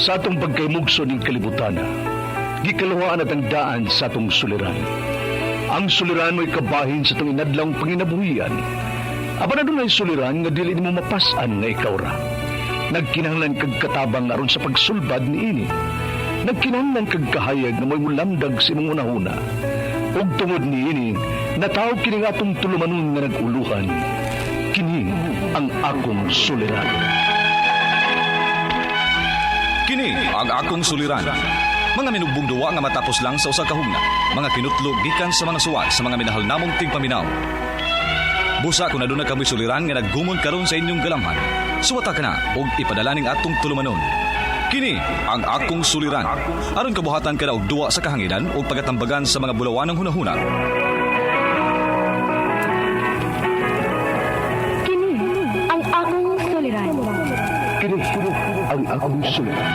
Sa atong pagkaymugso ning kalibutan, gikaluhaan at ang daan sa atong suliran. Ang suliran mo'y kabahin sa atong inadlawng panginabuhian. Apan adunay suliran nga dili nimo mapas-an nga ikaw ra. Nagkinahanglan kag katabang aron sa pagsulbad niini. Nagkinahanglan kag kahayag nga mo'y mulamdag sa imong hunahuna. Ug tungod niini, nataw kini nga atong tulumanon nga nag-uluhan. Kini ang akong suliran. Kini ang akong suliran. Mga minugbong duwa nga matapos lang sa usa ka hugna. Mga kinutlo gikan sa mga suwat sa mga minahal namong tigpaminaw. Busa kung aduna kamoy suliran nga naggumon karon sa inyong galamhan. Suwata ka na og ipadala ning atong tulumanon. Kini ang akong suliran. Aron kabuhatan ka na og duwa sa kahanginan o pagatambagan sa mga bulawanong hunahuna. Kini ang akong suliran. Kini ang akong suliran.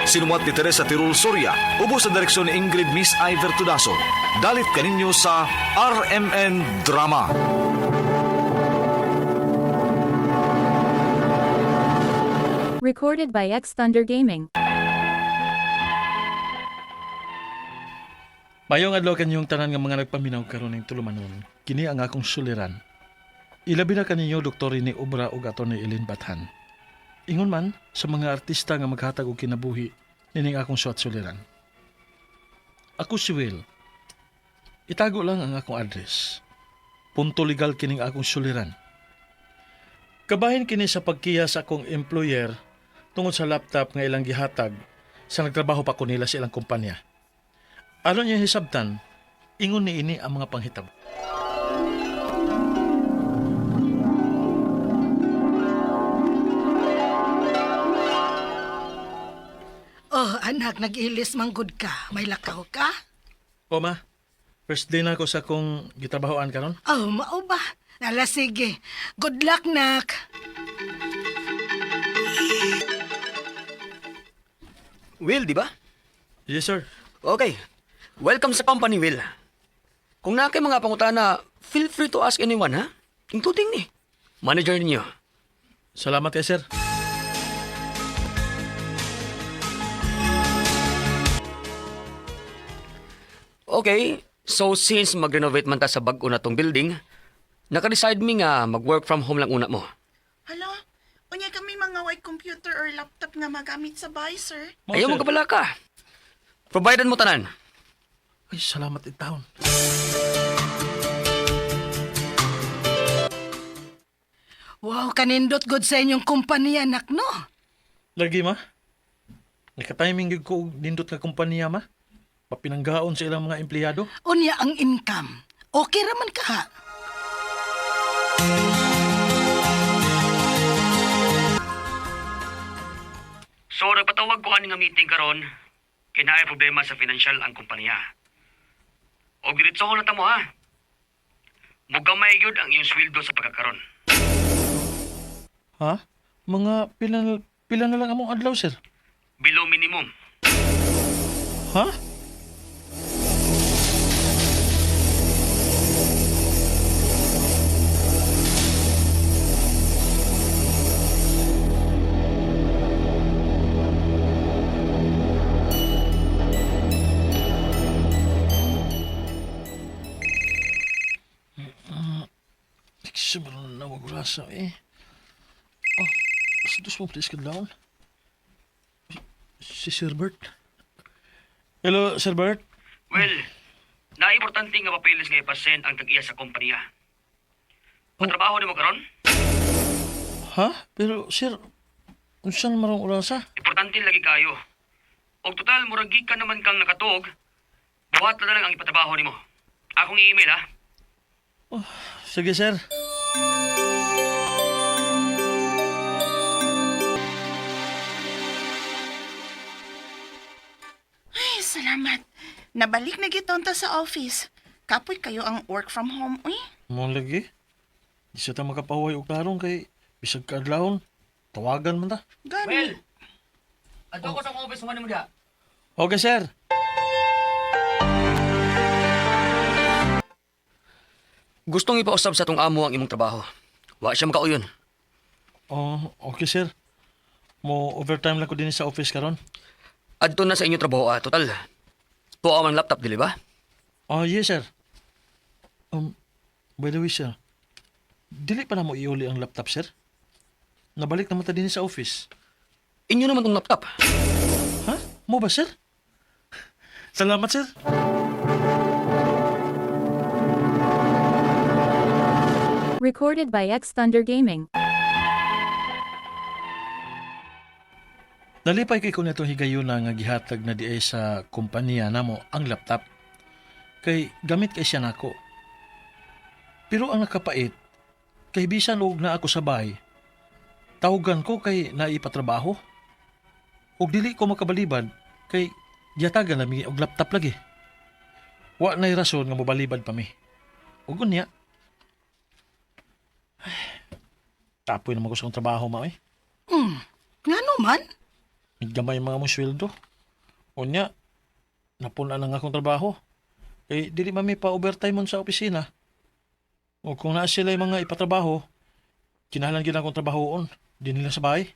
Sinumat ni Teresa Tirul Soria, ubos sa direksyon ni Ingrid Miss Iver Tudaso. Dalit kaninyo sa RMN Drama. Recorded by X Thunder Gaming. Mayong adlaw kanyong tanan nga mga nagpaminaw karon ning tulumanon. Kini ang akong suliran. Ilabi na kaninyo Dr. ni Obra ug ato ni Elin Bathan. Ingon man sa mga artista nga maghatag og kinabuhi nining akong suwat suliran. Ako si Will. Itago lang ang akong address. Punto legal kining akong suliran. Kabahin kini sa pagkiya sa akong employer tungod sa laptop nga ilang gihatag sa nagtrabaho pa ko nila sa ilang kumpanya. Aron niya hisabtan, ingon ni ini ang mga panghitabo. Oh, anak, nag-ilis manggod ka. May lakaw ka? O ma, first day na ako sa akong gitrabahoan karon. Oh, mao ba? Ala, sige. Good luck, nak. Will, di ba? Yes sir. Okay. Welcome sa company, Will. Kung naa kay mga pangutana, feel free to ask anyone, ha? Including ni. Manager ninyo. Salamat kay sir. Okay, so since mag-renovate man ta sa bag-o na tong building, naka-decide mi nga mag-work from home lang una mo. Hala, unya kami mga white computer or laptop nga magamit sa bahay, sir. Mao, Ayaw sir. mo kabala ka. Provided mo tanan. Ay, salamat in town. Wow, kanindot good sa inyong kumpanya, anak, no? Lagi ma. Nakatiming gyud ko og nindot nga kompanya ma. Papinanggaon sa ilang mga empleyado. Unya ang income. Okay raman ka, ha? So, nagpatawag ko ani nga meeting karon kay naay problema sa financial ang kompanya. Og diretso na ta mo ha. Mugamay gyud ang iyong sweldo sa pagkakaron. Ha? Mga pila na lang among adlaw sir. Below minimum. Ha? Sobrang nawagurasa eh. Oh, sa dos mo please kadlawon. Si Sir Bert. Hello, Sir Bert. Well, naimportante nga papeles nga ipasend ang tag-iya sa kompanya. Patrabaho nimo karon? Ha? Pero, sir, unsan marong orasa? Importante lagi kayo. Og total murag gikan naman kang nakatuog. Buhat na lang ang ipatrabaho nimo. Akong i-email ha. Sige, sir. Ay, salamat. Nabalik na gitonta sa office. Kapoy kayo ang work from home, uy. Mo lagi. Di sa ta makapahuway og tarong kay bisag kaadlawon. Tawagan man ta. Gani. Adto ko sa office man nimo diha. Okay, sir. Gustong ipausab sa tong amo ang imong trabaho. Wa siya makauyon. Oh, okay, sir. Mo overtime lang ko din sa office karon. Adto na sa inyo trabaho ah, total. Tuwa man laptop dili ba? Oh, yes, sir. By the way, sir. Dili pa na mo iuli ang laptop, sir. Nabalik naman ta din sa office. Inyo naman tong laptop. Ha? Mo ba, sir? Salamat, sir. Recorded by X Thunder Gaming. Nalipay kay ko nitong higayuna nga gihatag na diay sa kompanya namo ang laptop. Kay gamit kay siya nako. Pero ang nakapait, kay bisan og na ako sa bahay, tawagan ko kay naipatrabaho. Og dili ko makabalibad kay gihatagan na mi og laptop lagi. Wa na'y rason nga mobalibad pa mi. Ug unya. Ay, tapoy naman ko sa akong trabaho ma eh. Ngano man? Gamay mga mong sweldo. Unya, napuna lang akong trabaho. Eh, dili mami pa overtime mon sa opisina. O kung naa sila mga ipatrabaho, kinahanglan gyud akong trabahoon. Di nila sa bahay.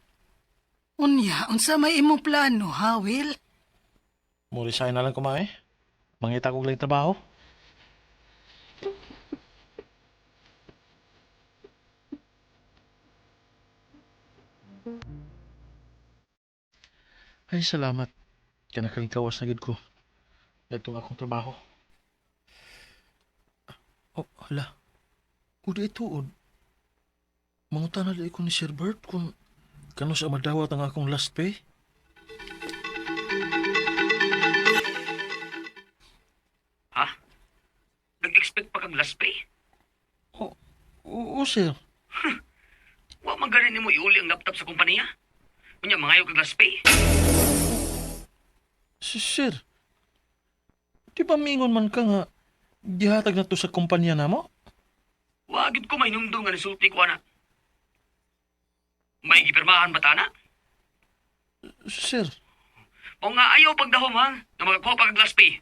Unya, unsa may imong plano, ha, Will? Mo resign na lang ko ma eh. Mangita kog lang trabaho. Ay, salamat. Kanakalingkawas na gid ko. Datong akong trabaho. Oh, hala. Udi ituod. Mangutan na di ko ni Sir Bert kung kano sa madawat ang akong last pay. Ha? Nag-expect pa kag last pay? Oh, oo, sir. Wa man gani nimo iuli ang laptop sa kompanya. Unya mangayo kag last pay. Sir, di ba mingon man ka nga gihatag na to sa kumpanya namo? Wa gid ko mahinumdum nga nisulti ko ana. May gipirmahan ba ta na? Sir, O nga ayaw pagdahom ha, nga makakuha pa kag last pay.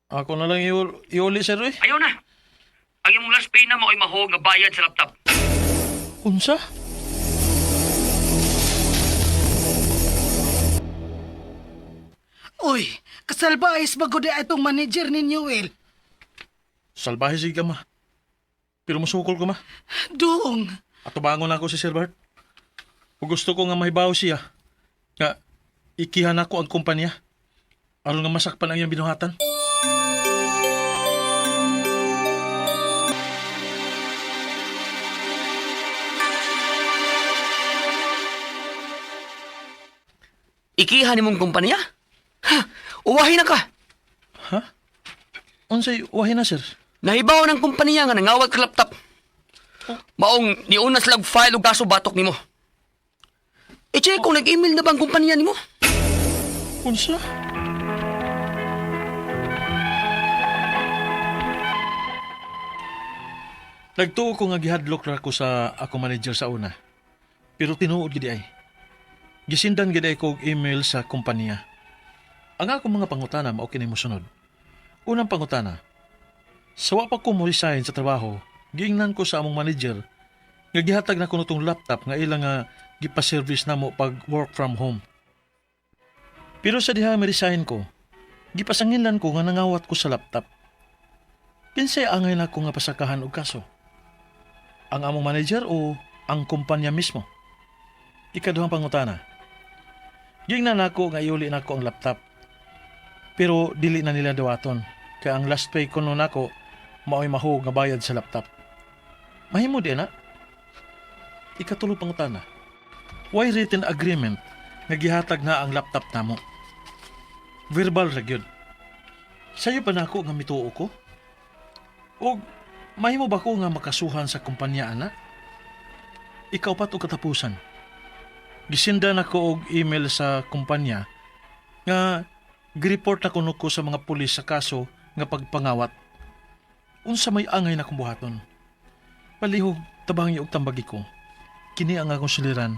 ako na lang iuli, sir, eh. Ayaw na. Ang imong last pay na mao'y maho nga bayad sa laptop. Unsa? Uy, kasalbahes ba gud itong manager ninyo, Will? Salbahe sige ka, ma. Pero musukol ko, ma. Doong. Atubangon ako si Sir Bert. Kung gusto ko nga mahibaw siya, nga ikihan ako ang kumpanya. Aron nga masakpan ang iyang binuhatan. Ikiha nimong kompanya? Ha, uwahin na ka. Ha? Unsay wahin na, sir? Nahibaw ng kompanya nga nangawat ka laptop. Maong niuna sila og file og kaso batok nimo. I-check kung nag-email na ba ang kumpanya nimo. Unsa? Nagtuo ko nga gihadlok ra ko sa ako manager sa una. Pero tinuod gid ay. Gisindan gid ay ko og email sa kompanya. Ang akong mga pangutana mao kini mosunod. Unang pangutana. Sa wa pa ko mo resign sa trabaho, giingnan ko sa among manager nga gihatag na kuno tong laptop nga ilang nga gipa-service namo pag work from home. Pero sa diha resign ko, gipasanginlan ko nga nangawat ko sa laptop. Kinsay angay na ko nga pasakahan og kaso? Ang among manager o ang kumpanya mismo? Ikaduhang pangutana. Gingnan nako nga iuli nako ang laptop. Pero dili na nila dawaton kay ang last pay kuno nako maoy mahog nga bayad sa laptop. Mahimo di na. Ikatulo pangutana. Why written agreement nga gihatag na ang laptop namo? Verbal ra gyud. Sayo pa nako nga mituo ko? Og mahimo ba ko nga makasuhan sa kumpanya ana? Ikaw pat og katapusan. Gisinda na ko og email sa kumpanya nga gireport na kuno ko sa mga pulis sa kaso nga pagpangawat. Unsa may angay na kong buhaton? Palihog tabangi og tambagi ko. Kini ang akong suliran.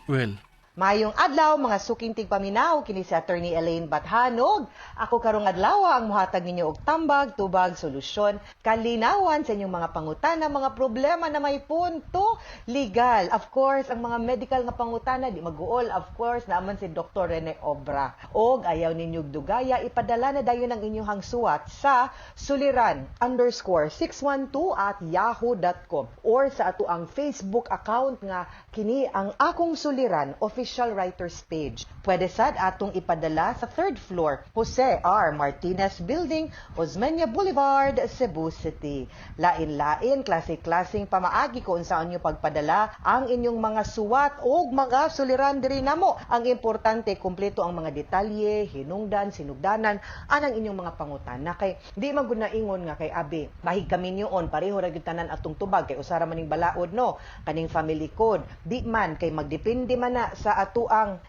Well, Maayong adlaw, mga suking tigpaminaw, kini si Attorney Elaine Bathanog. Ako karong adlaw ang muhatag ninyo og tambag, tubag, solusyon, kalinawan sa inyong mga pangutana, mga problema na may punto legal. Of course, ang mga medical nga pangutana di mag-uol, of course, naman si Dr. Rene Obra. Og ayaw ninyo dugaya, ipadala na dayon ang inyong suwat sa suliran_612@yahoo.com or sa ato ang Facebook account nga kini ang Akong Suliran Official Writers page. Pwede sad atong ipadala sa third floor, Jose R. Martinez Building, Osmeña Boulevard, Cebu City. Lain-lain, klase-klaseng pamaagi kung saan nyo pagpadala ang inyong mga suwat o mga suliran diri namo. Ang importante, kumpleto ang mga detalye, hinungdan, sinugdanan, anang inyong mga pangutana. Kay di man gud na ingon nga kay abi, bahig kami niyon, pareho ra gyud tanan atong tubag kay usara maning balaod, no, kaning family code. Di man kay magdepende man na sa atuang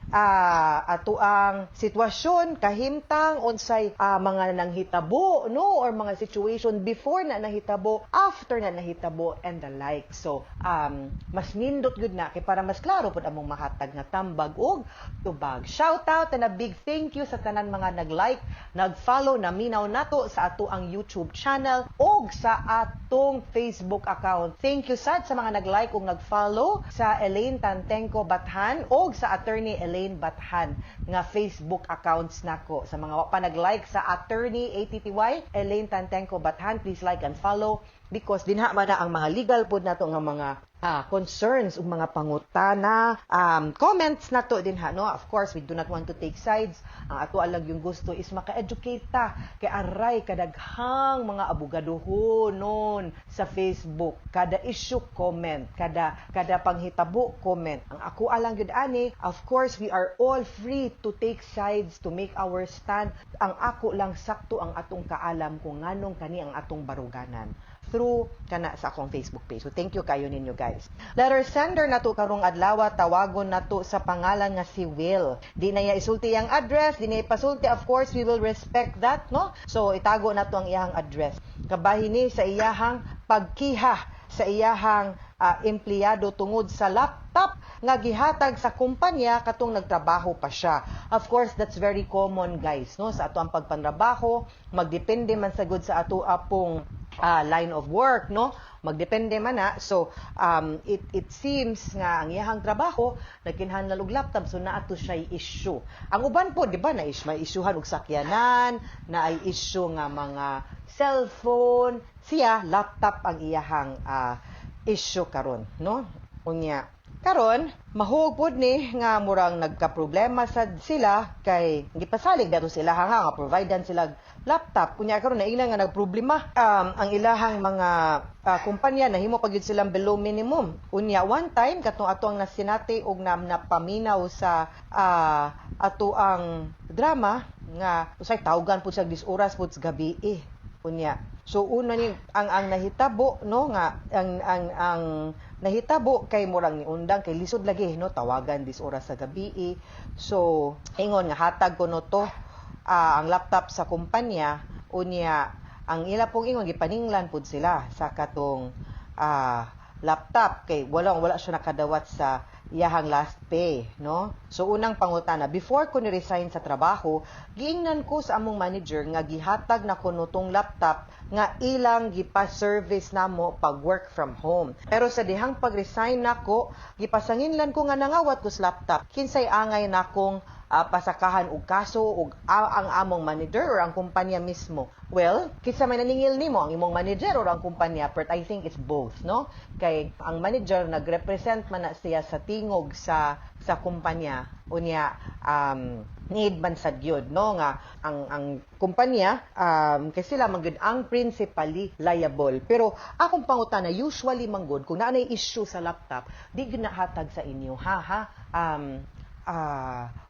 sitwasyon, kahimtang, unsay mga nanghitabo, no, or mga situation before na nahitabo, after na nahitabo, and the like. So mas nindot gud na kay para mas klaro pud among mahatag nga tambag og tubag. Shout out and a big thank you sa tanan mga nag-like, nag-follow, naminaw nato sa ato ang YouTube channel og sa atong Facebook account. Thank you sad sa mga nag-like ug nag-follow sa Elaine Tantenko Bathan og sa Attorney Elaine Bathan nga Facebook accounts nako. Sa mga wa pa nag-like sa Attorney ATTY Elaine Tantenko Bathan, please like and follow because dinha man na ang mga legal pod nato nga mga concerns ug mga pangutana, comments nato dinha, no. Of course, we do not want to take sides. Ang ato lang yung gusto is maka-educate ta kay aray kadaghang mga abogadohonon sa Facebook. Kada issue, comment, kada panghitabo, comment. Ang ako alang gyud ani, of course, we are all free to take sides, to make our stand. Ang ako lang, sakto ang atong kaalam kung nganong kani ang atong baruganan through kana sa akong Facebook page. So thank you kayo ninyo, guys. Letter sender nato karong adlaw, tawagon nato sa pangalan nga si Will. Di na niya isulti ang address, di na ipasulti. Of course, we will respect that, no? So itago nato ang iyang address. Kabahin ni sa iyahang pagkiha sa iyahang empleyado tungod sa laptop nga gihatag sa kumpanya katong nagtrabaho pa siya. Of course, that's very common, guys, no? Sa ato ang pagpanrabaho, magdepende man sagud sa ato apong line of work, no? Magdepende man na. So, it seems nga ang iyahang trabaho, nagkinahanglan og laptop, so naa to siya issue. Ang uban po, di ba, na may issuehan og sakyanan, na ay issue nga mga cellphone, siya, laptop ang iyahang issue karon, no? Unya, karon, mahug pod ni nga murang nagka-problema sad sila kay gipasalig dato sila nga nga providean sila laptop. Kunya karon naingnan nga nagproblema ang ilahang mga kumpanya, nahimo pa gyud silang below minimum. Unya one time katong ato ang nasinati og nam napaminaw sa ato ang drama nga usay tawgan pud siya 10 oras pud sa gabi eh. Unya, so una ni ang nahitabo, no, nga ang nahitabo kay murang niundang kay lisod lagi, no, tawagan 10 oras sa gabi eh. So ingon nga hatag kuno to ang laptop sa kumpanya. Unya ang ila pong ingon, gipaninglan pud sila sa katong laptop kay wala wala siya nakadawat sa iyahang last pay, no? So unang pangutana, before ko ni-resign sa trabaho, giingnan ko sa among manager nga gihatag na kuno tong laptop nga ilang gipa-service namo pag work from home. Pero sa dihang pag-resign nako, gipasanginlan ko nga nangawat ko sa laptop. Kinsay angay nakong pasakahan og kaso og ang among manager or ang kumpanya mismo? Well, kinsa may naningil nimo, ang imong manager or ang kumpanya? But I think it's both, no? Kay ang manager nagrepresent man na siya sa tingog sa kumpanya. Unya need man sad gyud, no, nga ang kumpanya kay sila man gyud ang principally liable. Pero akong pangutana, usually man gud kung naa nay issue sa laptop, di gyud nahatag sa inyo, ha ha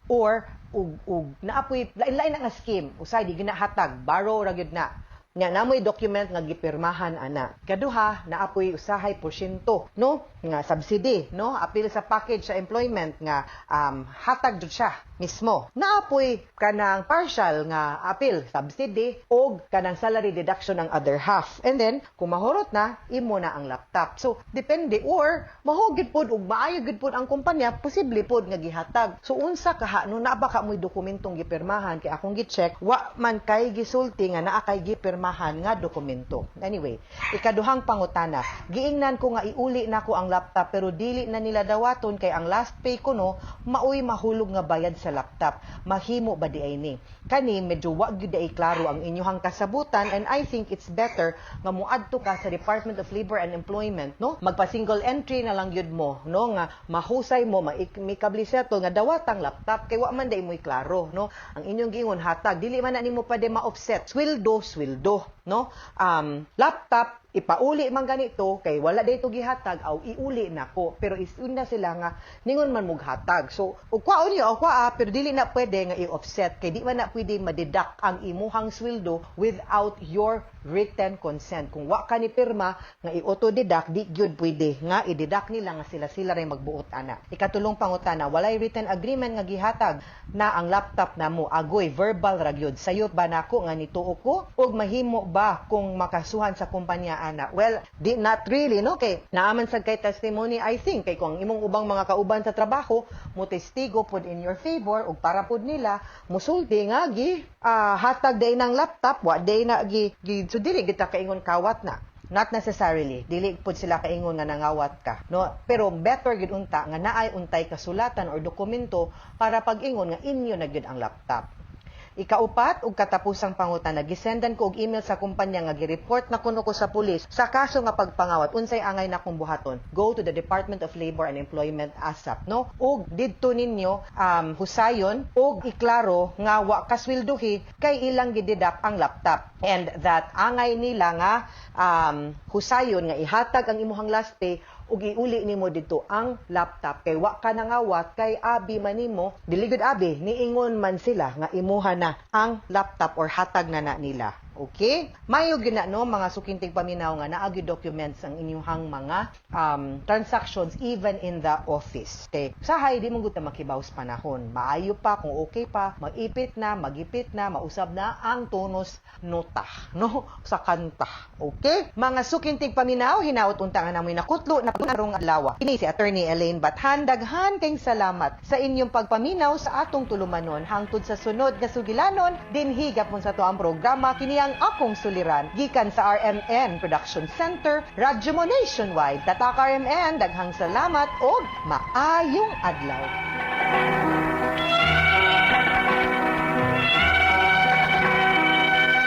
or ug naapoy lain-lain na nga scheme, usay di ginahatag, borrow ra gyud na. Nya namoy document nga gipirmahan ana. Kaduha, naa poy usahay porsyento, no, nga subsidy, no, apil sa package sa employment nga hatag jud siya mismo. Naa poy kanang partial nga apil subsidy og kanang salary deduction ang other half. And then kung mahurot na, imo na ang laptop. So depende or mahugid pod og maayo gid pod ang kumpanya, posible pod nga gihatag. So unsa kaha, no, naa ba ka mo'y dokumentong gipirmahan? Kay akong gi-check, wa man kay gisulti nga naa kay gipirmahan nga dokumento. Anyway, ikaduhang pangutana, giingnan ko nga iuli nako ang laptop pero dili na nila dawaton kay ang last pay ko, no, maoy mahulog nga bayad sa laptop. Mahimo ba diay ni? Kani medyo wa gyud ay klaro ang inyuhang kasabutan and I think it's better nga muadto ka sa Department of Labor and Employment, no? Magpa single entry na lang gyud mo, no, nga mahusay mo ma-amicably settle nga dawatang laptop kay wa man day mo'y klaro, no? Ang inyong giingon hatag, dili man na nimo pwede ma-offset. Sweldo, sweldo, no? Laptop ipauli man ganito kay wala dito gihatag aw iuli nako, pero isuna sila nga ningon man mug hatag. So ug kwaon niyo o kwaa, pero dili na pwede nga i-offset kay di man na pwede ma-deduct ang imuhang sweldo without your written consent. Kung wa ka ni pirma nga i-auto deduct, di gyud pwede nga i-deduct nila nga sila sila ray magbuot ana. Ikatulong pangutana, walay written agreement nga gihatag na ang laptop namo, agoy verbal ra gyud. Sayop ba nako nga nituo ko ug mahimo ba kung makasuhan sa kumpanya ana? Well, di not really, no, kay naaman sad kay testimony, I think, kay kung ang imong ubang mga kauban sa trabaho mo testigo pod in your favor ug para pod nila musulti nga gi hatag day ng laptop, wa day na gi, so dili kita kaingon kawat na. Not necessarily. Dili pud sila kaingon nga nangawat ka. No, pero better gid unta nga naay untay kasulatan or dokumento para pag-ingon nga inyo na gyud ang laptop. Ikaupat ug katapusang pangutana, gisendan ko og email sa kumpanya nga gi-report na kuno ko sa pulis sa kaso nga pagpangawat. Unsay angay nakong buhaton? Go to the Department of Labor and Employment ASAP, no? Ug didto ninyo husayon ug iklaro nga wa kaswelduhi kay ilang gideduct ang laptop and that angay nila nga husayon nga ihatag ang imuhang last pay ug iuli nimo didto ang laptop kay wa ka nangawat, kay abi man nimo, dili gud abi, niingon man sila nga imuha na ang laptop or hatag na na nila. Okay? Mayo gyud na, no, mga suking tigpaminaw, nga naa gyud documents ang inyuhang mga transactions even in the office. Okay. Sahay di mo gud ta makibaw sa panahon. Maayo pa kung okay pa, mag-ipit na, magipit na, mausab na ang tonos nota, no, sa kanta. Okay? Mga suking tigpaminaw, hinaot unta nga namoy nakutlo na karong adlaw. Kini si Attorney Elaine Bathan, daghan kayong salamat sa inyong pagpaminaw sa atong tulumanon hangtod sa sunod nga sugilanon dinhi gapon sa atuang programa, kini ang Akong Suliran, gikan sa RMN Production Center, Radyo Mo Nationwide. Tatak RMN, daghang salamat og maayong adlaw.